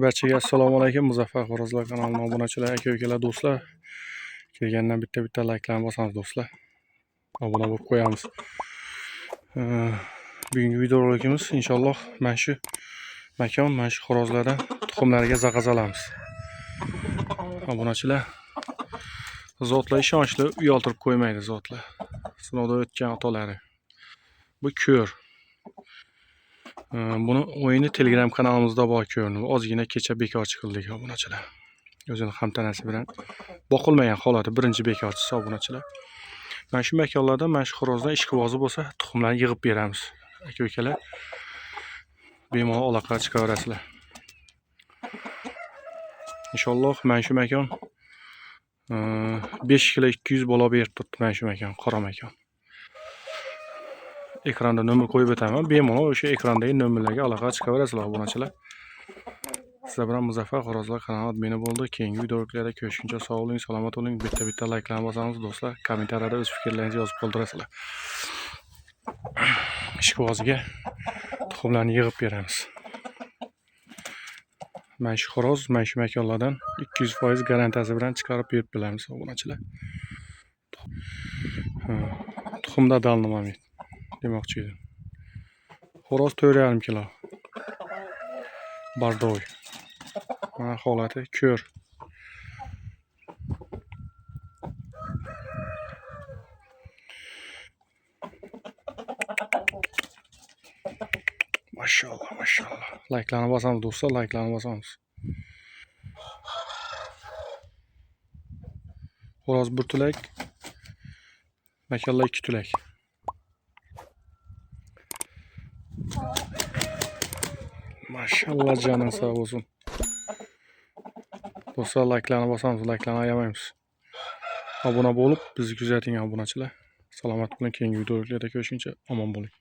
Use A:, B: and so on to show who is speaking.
A: Barchaga assalomu alaykum. Muzaffar Xo'rozlar kanalining obunachilari, aka-ukalar, do'stlar. Kelgandan bitta-bitta layklarni bosamiz, do'stlar. Obuna bo'lib qo'yamiz. Bugungi videorolikimiz inshaalloh mana shu makon, mana shu xo'rozlardan tuxumlariga zakaz olamiz. Obunachilar, zotlar ishonchli, uyaltirib qo'ymaydi zotlar. Sinovdan o'tgan otalari. Bu ko'r. Buni o'yini Telegram kanalimizda bor ko'rinib. Ozgina kecha bekorchi qildik obunachilar. O'zini hamtanasi bilan boqilmagan holati birinchi bekorchisi obunachilar. Mana shu makonlardan, mana shu xo'rozdan ishqibozi bo'lsa, tuxumlarni yig'ib beramiz. Aka-ukalar, bemalol aloqaga chiqaverasizlar. Inshaalloh mana shu makon 5 kilo 200 bola berib turibdi mana shu makon, qora makon. Ekranda nomer qo'yib o'taman. Bemalol o'sha ekrandagi nomerlarga aloqaga chiqaverasizlar obunachilar. Sizlar bilan Muzaffar Xo'rozlar kanali admini bo'ldi. Keyingi videolarda ko'rishguncha sog' bo'ling, salomat bo'ling. Bitta-bitta layklarni bosamiz do'stlar. Kommentariyada o'z fikrlaringizni yozib qoldirasizlar. Ishqiboziga tuxumlarni yig'ib beramiz. Mana shu xo'roz, mana shu makonlardan 200% garantiyasi bilan chiqarib berib bilamiz obunachilar. Tuxumda данный момент demoqchi edim. Xo'roz 4,5 kilo. Bardoy. Mana holati ko'r. Maşallah, maşallah. Like'larni bosamiz do'stlar, like'larni bosamiz. Xo'roz bir tulak, makonlar 2 tulak. Maşallah, canın sağ olsun. Do'stlar, like'larni bosamiz, like'larni ayamaymiz. Obuna bo'lib, bizni kuzating obunachilar. Salomat bo'ling, keyingi videolarda ko'rishguncha omon bo'ling.